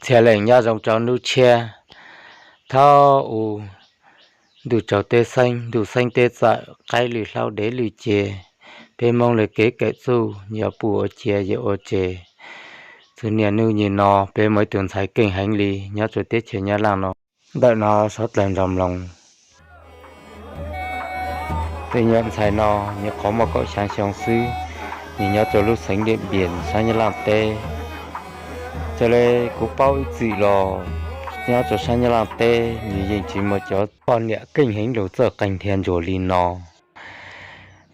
Txhia leej nyob zoo rau hnub tshiab, thaum u ntuj tsaus teb xeeb, ntuj xeeb teb txawm, qaib lwj hlaub dev lwj ce, peb Hmoob li kev kawm txuj yuav pum ua cia yuav ua tseg. Txug niaj hnub nim no peb muaj ib tug ntxhais keej heev li nyob rua teb chaws Nyab Laj no. Ntawm no sawv dlawg nrog mloog. Tus nyuam ntxhais no nws qhov muaj kaum xyaa xyoo xwb, nws nyob rua lub xeev Diam Npias sab Nyab Laj teb. Raws le kuv paub ib txwm los nyob rua sab Nyab Laj teb nws yeej tsis muaj cov poj niam keej heev lug txawj qeej nrhiav ntsuag li no.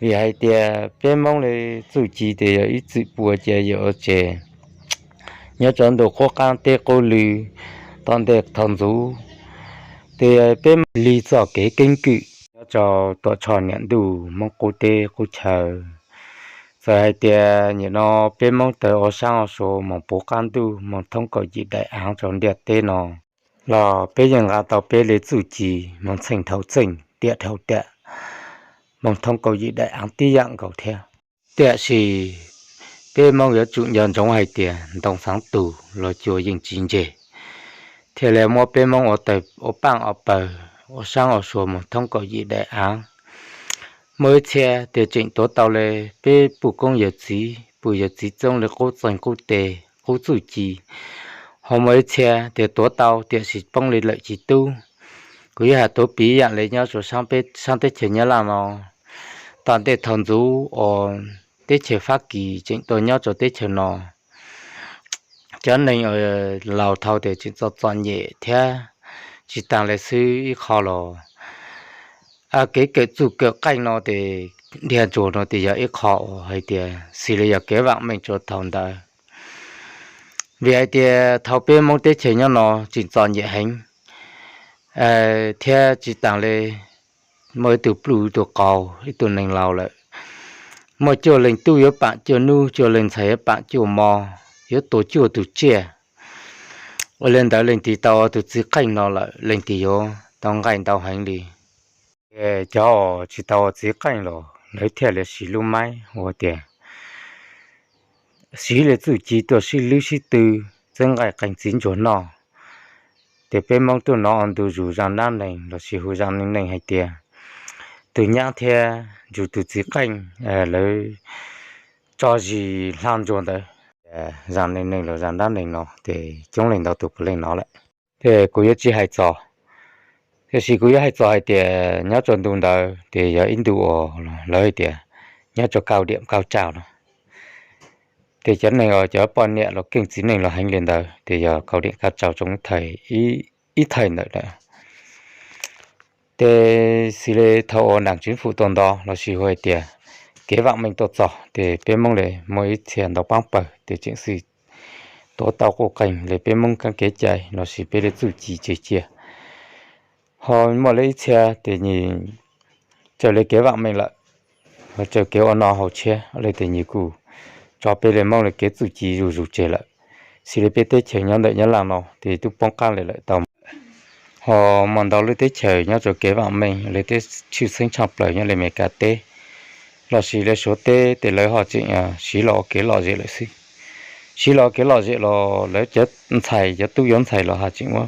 Vim hais tias peb Hmoob li txuj ci tes yog ib txwm pum ua cia yuav ua tseg. Nyob rua ntuj qub qaab teb qub lw, tom ntej thaus ntxuv, tes peb lig txoj kev keeb kwm nyob rua tuam tshoj niam ntuj Hmoob qub teb qub chaw. Txawm hais tias nim no peb Hmoob tawg ua saab ua sua moog puv qaab ntuj moog thoob kaum yim daim aav rua ntiaj teb no los peb yeej nqa tau peb li txuj ci moog txheej dhau txheej, tiam dhau tiam, moog thoob kaum yim daim aav tib yaam nkaus thiab. Tiam sis peb Hmoob yuav tsum nco ntsoov hais tias ntoo xaav tug los cua yeej tsis ntseg, thiaj li muab peb Hmoob ua tawg ua paaj ua pawg ua saab ua sua moog thoob kaum yim daim aav. Muaj ib txhia tes tseem tuav tau li peb pum koob yawm txiv, pum yawm txiv txoob li qub txeeg qub teg qub txuj ci. Ho muaj ib txhia tes tuav tau tiam sis poob li lawm tsis tub. Kuv yuav has tuav piv yaam li nyob rua saab teb chaws Nyab Laj no, tom ntej thaus ntxuv uas teb chaws Fab Kis tseem tuaj nyob rua teb chaws no, cov neeg laus dhau tes tseem txom txom nyem thiab. Tsis taag li xwb, ib qho los kev kawm txuj kawm qeej no tes nrhiav ntsuag no tes yog ib qho uas hais tias xws li yog kev vaam meej rua thaus ntawd. Vim hais tias thaus peb Hmoob teb chaws nyob no tseem txom nyem heev thiab tsis taag li, muaj ib tug pluj ib tug qau, ib tug neeg laus lawm, muaj cuaj leeg tub yuav paam cuaj nub, cuaj leeg ntxhais yuav paam cuaj mo, yuav tua cuaj tug tsiaj. Ua li ntawd leej twg tau ua tug txiv qeej no lawm leej twg yuav tau nqaij ntau heev li. Cov tsis tau ua txiv qeej los lawv thiaj li siv lub maib ua tias siv li txuj ci tuaj sib lwb sib tw txeeb nqaij qeej txiv ntsuag noj. Tes peb Hmoob tuaj nov ua ntu zus zaj dab neeg lossis hu zaj neej neeg hais tias tug nyab thiab nrug tug txiv qeej lawv tso zis hla ntsuag ntawd. Zaj neej neeg los zaj dab neeg no tes coob leej ntau tug puav leej nov lawm, tes kuv yuav tsis hais txog. Tiam sis kuv yuav hais txog hais tias nyob rua ntu ntawd tes yog ib ntu uas lawv hais tias nyob rua Kauj Diam Kauj Tsau no, tes cov neeg uas cov poj niam los keej txiv neej los heev li ntawd tes yog Kauj Diam Kauj Tsau tsoo ib thaj ntawd lawm. Tes xws li thaum uas nam chính phủ tuaj nto lossis hu hais tias kev vaam meej tuaj txog tes peb Hmoob li muaj ib txhia ntau paab pawg tes tseem xwm tuav tau quj qeeg li peb Hmoob kaab kev cai lossis peb li txuj ci tseg cia. Ho muaj li ib txhia tes nws raws li kev vaam meej lawm, ho raws kev ua noj haus tshiab li tes nws kuj tso peb li Hmoob li kev txuj ci zuj zus tseg lawm. Xws li peb teb chaws nyob ntawm Nyab Laj no tes tub poob qab li lawm tau. Ho muaj ntau lub teb chaws nyob rua kev vaam meej li teb tshwj xeeb tshaj plaws nyob li Amelikas teb lossis li Suav teb tes lawv ho tseem siv los ua kev lom zem lawm xwb. Siv los ua kev lom zem los lawv cov ntxhais cov tub yuav ntxhais los ho tseem ua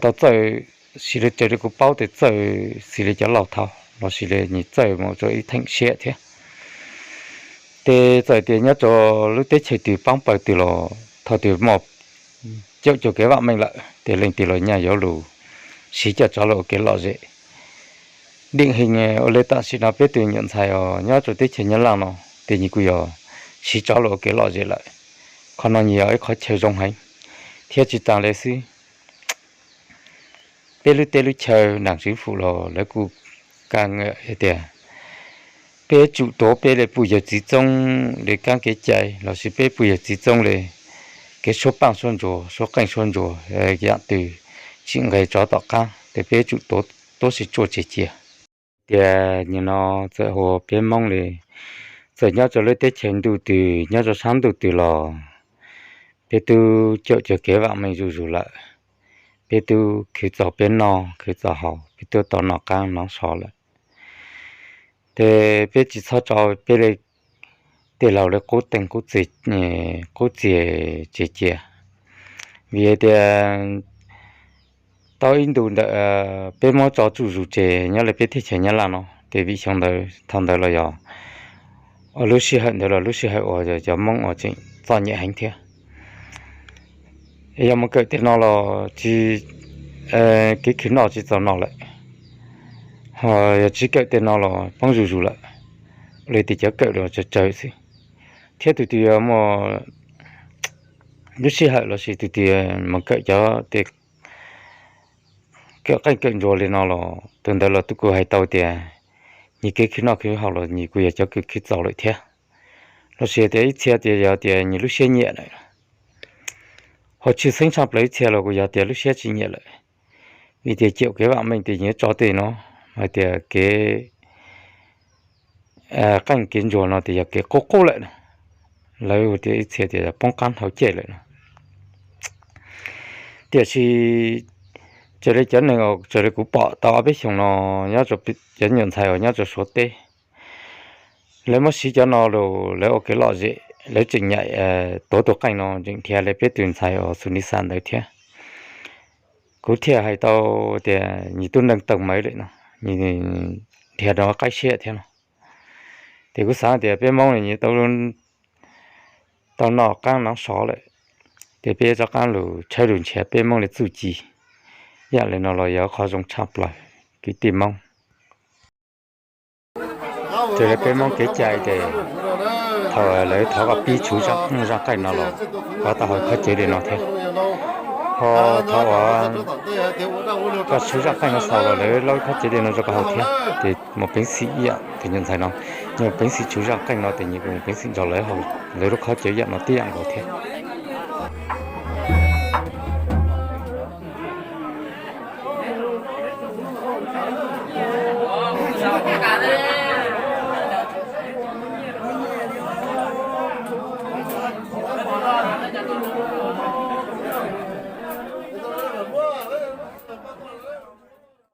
tau txawj, xws li raws li kuv paub tes txawj xws li cov laug thaud lossis li nws txawj mus rua ib theem siab thiab. Tes txawm tias nyob rua lub teb chaws twg paab pawg twg los thaum twg muaj caum cuag kev vaam meej lawm tes leej twg los nyaj yuav lug siv coj rov lug ua kev lom zem. Điển hình ua li tam sim no peb tug nyuam ntxhais os nyob rua teb chaws Nyab Laj no tes nws kuj yog siv rov lug ua kev lom zem lawm. Qhov no nws yog ib qhov chaw zoo heev. Thiab tsis taag li xwb, peb lub teb lub chaw nam chính phủ los lawv kuj ca ngam hais tias peb tsum tuav peb li pum yawg txiv txoob li kaab kev cai lossis peb pum yawg txiv txoob li kev suab paaj suab ntsuag suab qeej suab ntsuag, yaam twg tsim nqe rov tom qaab tes peb tsum tuav tuab si tsuaj tseg cia. Tias nim no txawm hu peb Hmoob li, txawm nyob rua lub teb chaws ntuj twg nyob rua saab ntuj twg los peb tub caum cuag kev vaam meej zuj zus lawm. Peb tub khwv txaus peb noj khwv txaus haus, peb tub tau noj qaab nov so lawm. Tes peb tsis txhob tso peb li tej laug li qub teeg qub txias tseg cia. Vim hais tias tau ib ntus ntawm peb muab tso tsuj zus tseg nyob li peb teb chaws Nyab Laj no ces vim xyoo ntawd thaum ntawd los yog lub sij hawm ntawd los lub sij hawm uas cov Hmoob uas tseem txom nyem heev thiab. Yog mus kawm tej no los tsis, kev khwv noj tsis txaus noj lawm, ho yog tsis kawm tej no los poob zuj zus lawm, li tias cov kawm los tsawg tsawg xwb, thiab tus twg muaj lub sij hawm los sis tus twg mus kawm cov tej kawm qeej kawm ntsuag li no los tus ntawd los kuj hais tau tias nyias kev khwv noj khwv haus los nyias kuj yog cov kws khwv txaus lawm thiab. Los sis tias ib txhia tias yog tias nyias lub siab nyiam lawm, ho tshwj xeeb tshaj plaws ib txhia los kuj yog tias lub siab tsis nyiam lawm, vim tias ciam kev vam meej tias nyias tso tej no, hais tias kev qeej kev ntsuag no tias yog kev qub qub lawm no, lawv tias ib txhia tias poob qab hauv ceg lawm no. Tiam sis raws li cov neeg uas raws li kuv pom tau ob peb xyoos no, nyob cov nyuam ntxhais uas nyob rau Suav teb, lawv muab siv cov no los lawv ua kev lom zem, lawv tseem nyaim tuav tus qeej no tseem nrhiav li peb tus ntxhais uas xus ni xa ntawd thiab. Kuv thiaj hais tau tias nyias tub neej tau mawv lawm no, nyias nrhiav rau qaib siab thiab no. Ces kuv xav tias peb Hmoob nyias tau noj qaab noob sov lawm, ces peb rov qaab lug tshawb lug nrhiav peb Hmoob li txuj ci. Yam li no los yog qhov zoo tshaj plaws kwv tij Hmoob. Raws li peb Hmoob kev cai ces thaum lawv thov koj pib tshuv zaj qeej no los koj tau hau khob cawv li no thiab, ho thaum uas koj tshuv zaj qeej no xaus los lawv laub khob cawv li no rau koj hau thiab. Ces mus peev xwm ib yam tus nyuam ntxhais no, nyias mus peev xwm tshuv zaj qeej no ces nyias kuj mus peev xwm nrog lawv hau lawv lub khob cawv ib yam no tib yam nkaus thiab.